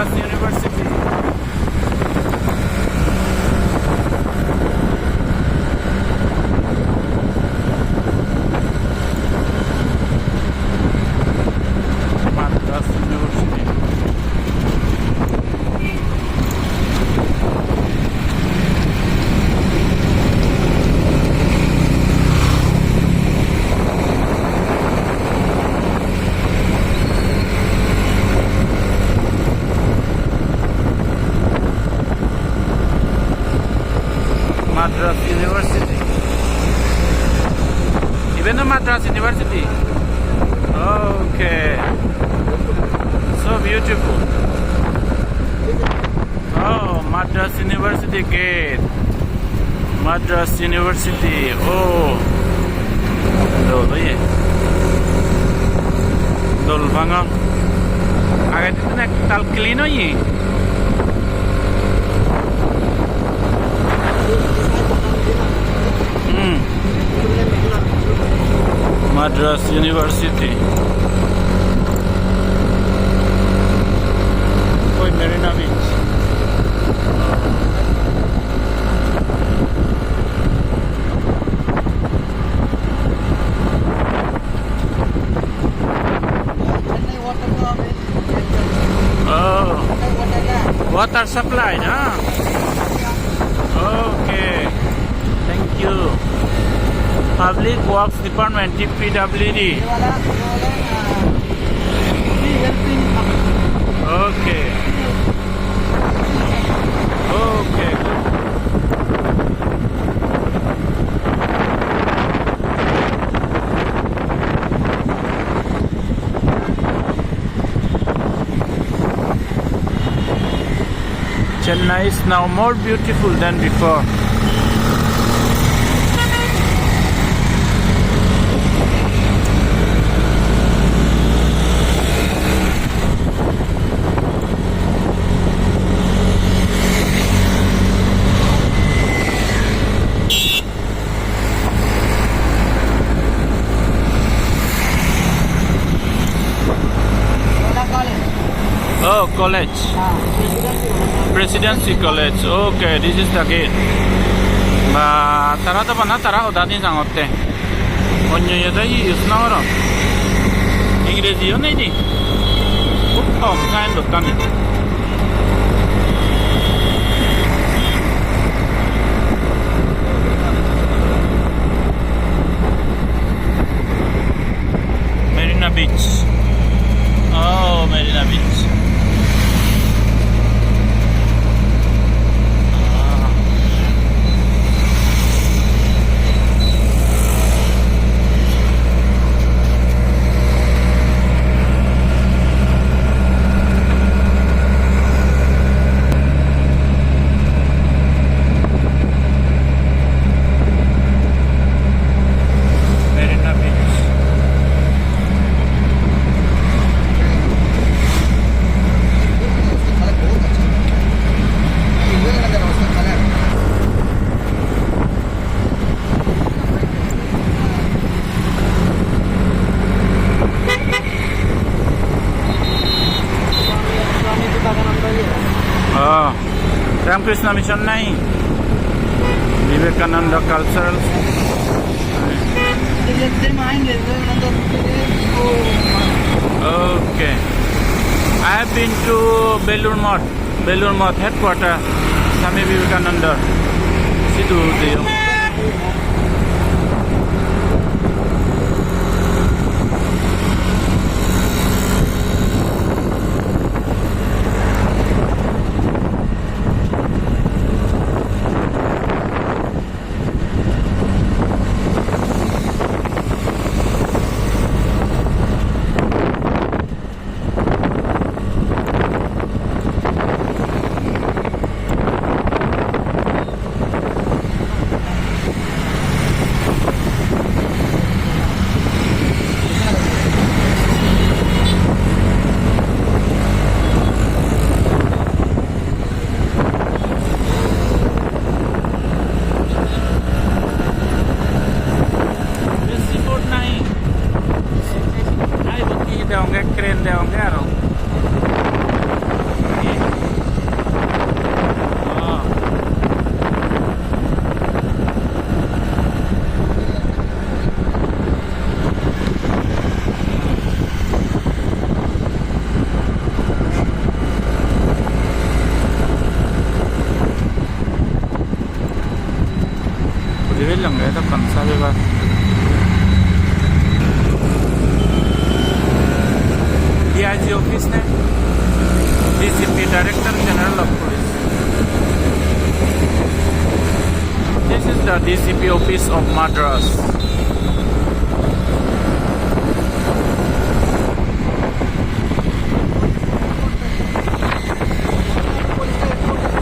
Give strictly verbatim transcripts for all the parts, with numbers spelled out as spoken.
University. Madras University. Madras University. Even the Madras University. Okay. So beautiful. Oh, Madras University gate. Madras University. Oh. Dol oye. Dol bangor. Age din ektal clean oye. Hmm. Madras University. Oi, Marina Beach. Oh, water supply, na? Okay, thank you. Public Works Department, P W D. Okay. Okay, good. Chennai is now more beautiful than before. Oh, college. Presidency College. Okay, this is the gate. Ba, tara do bana tara hoda ni jangotte. Onyo ye do use no gorong. Ingreji yo nei di. Hub kom sign board ani. Marina Beach. Oh, Marina Beach. Ah. Marina Beach. Oh, Ramakrishna Mission nahi? Vivekananda Cultural. Okay. I have been to Belur Math. Belur Math headquarter, Swami Vivekananda. Sidu deyong. Seafood nahi? Nahi, ibot hi degonge, crane degonge aro. Hi Office name? D C P, Director General of Police. This is the D C P office of Madras.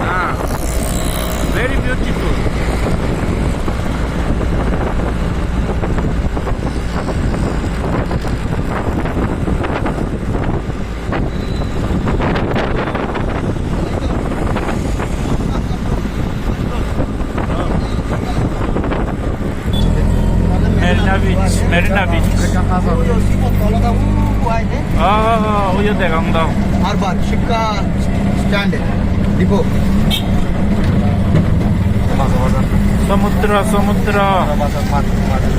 Ah, very beautiful. Marina Beach, Marina Beach. Oh, oh, oh, uyo degong do. Harbour, ship ka stand hai, depot. Somudro, somudro.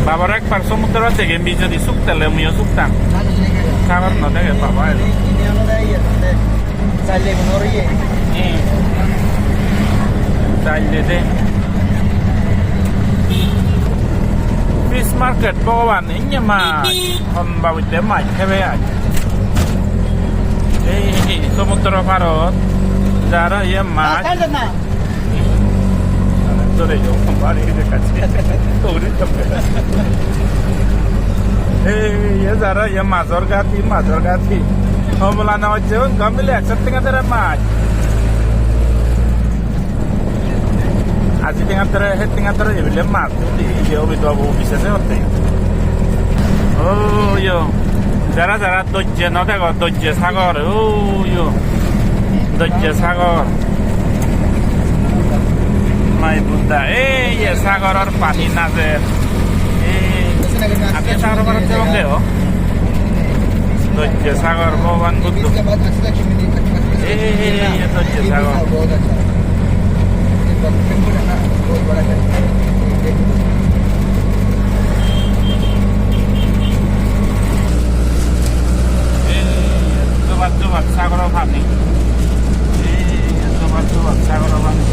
Babar ekbar somudro dege, mi jodi suk tele, muiyo suk tang. Sagor no dege, baba, elo. Hmm. Saile de. Fish market, Bhogoban, inye mach. Hon babotte mach hebe ai. Ei, ei, ei, somudro parot. Jara iye mach. Dore yo, bari de kache. Dore yo. Ei, ye jara ye major gati, major gati. Obola na hocche, un gamile ekso tenga dere mach. Aji tenga dere, he tenga dere, ebile mach. Ye obi to obo office ase hotte. Oh, yo. Jara jara Dojje no dego, dojje sagor, uyo. Dojje sagor. Mai Buddha, ei ye sagoror pani najer. Ei, ape sagor parat jebong de o. Dojje sagor, Bhogoban Buddho. Ei, ei, ei, ei, dojje sagor. Ei, jobak jobak sagoro pani. Ei, jobak jobak sagoro pani.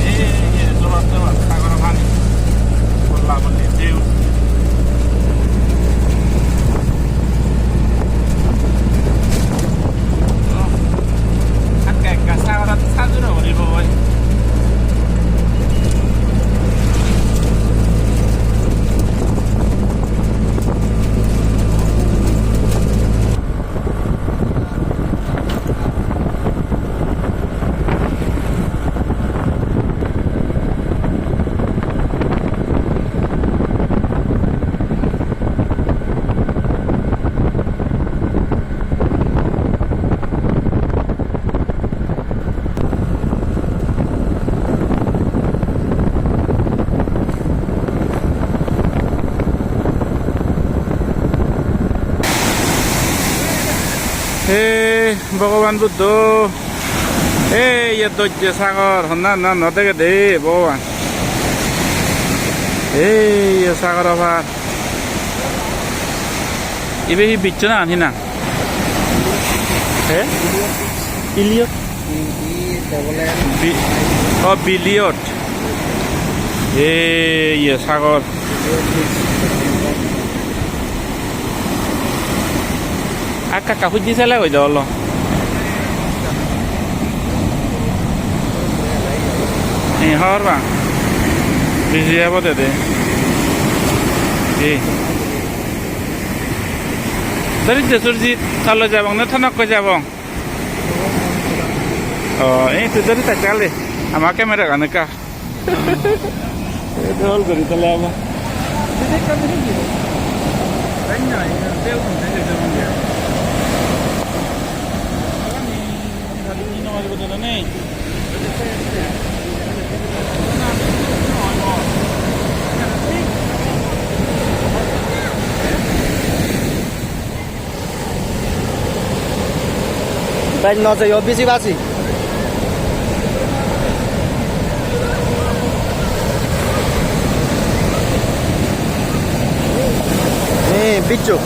Ei, jobak jobak sagoro pani. Bolla bolli view. Ekka ekka sagorot sajuro guribo oi. He Bhogoban Buddho, ei ye dojje sagor, honna honna no degede Bhogoban. Ei ye sagoro par. Ibe hi biccho na hi na? He? Iliot? Bi-, oh, Biliot. Ei, ye sagor. Akka akka hujji sele hoi do olo. Ei, hor bang. Biji abo de de. Ei. Dori de surji, talo jabong na thanok ko jabong? Oh, ei, tu dori ta chale. Ama camera gan ka. Dol guri tale ama. Bhai, no jaiyo, bisi basi. Eh, biccho.